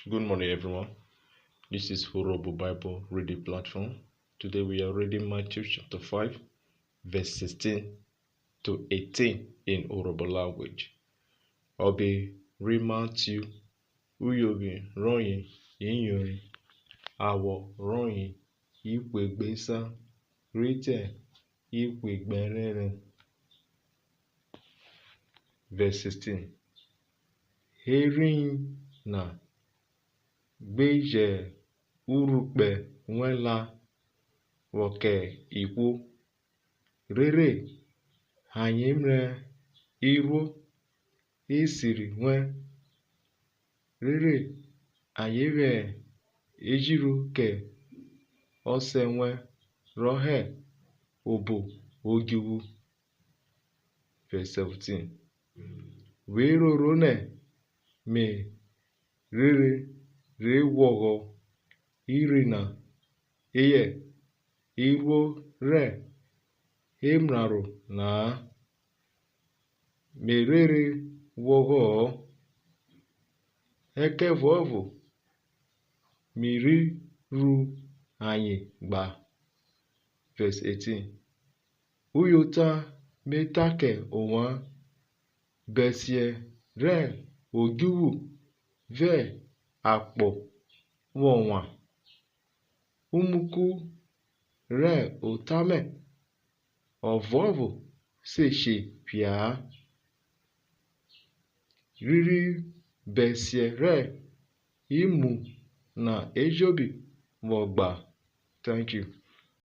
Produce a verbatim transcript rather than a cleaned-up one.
Good morning, everyone. This is Urhobo Bible Reading Platform. Today we are reading Matthew chapter five, verse sixteen to eighteen in Urhobo language. Ọbe ri Matthew, uyovwi rọye iyorin, awọ rọye ihwegbe esan rhi te ihwegbe ẹrenren. Verse sixteen. Eriyin na, gbe jẹ urhukpẹ wẹn la vwọ kẹ ihwo, rere ayen mrẹ iruo esiri wẹn, rere ayen vwẹ ejiro kẹ Ọsẹ wẹn rọ hẹ obo odjuvwu. Verse seventeen. We roro nẹ me rhere re ghwọghọ irhi na, eyẹ iruo rẹ emraro na-a, me rhere ghwọghọ-ọ, ẹkẹvuọvo mi rhi ru ayen gba. Verse eighteen. Uyota me ta kẹ ovwan, bẹsiẹ rẹ odjuvwu vẹ akpọ vwọ wan, umuku rẹ ota mẹ ọvuọvo se she phia-a, rhiri bẹsiẹ rẹ imu na ejobi vwọ gba. Thank you.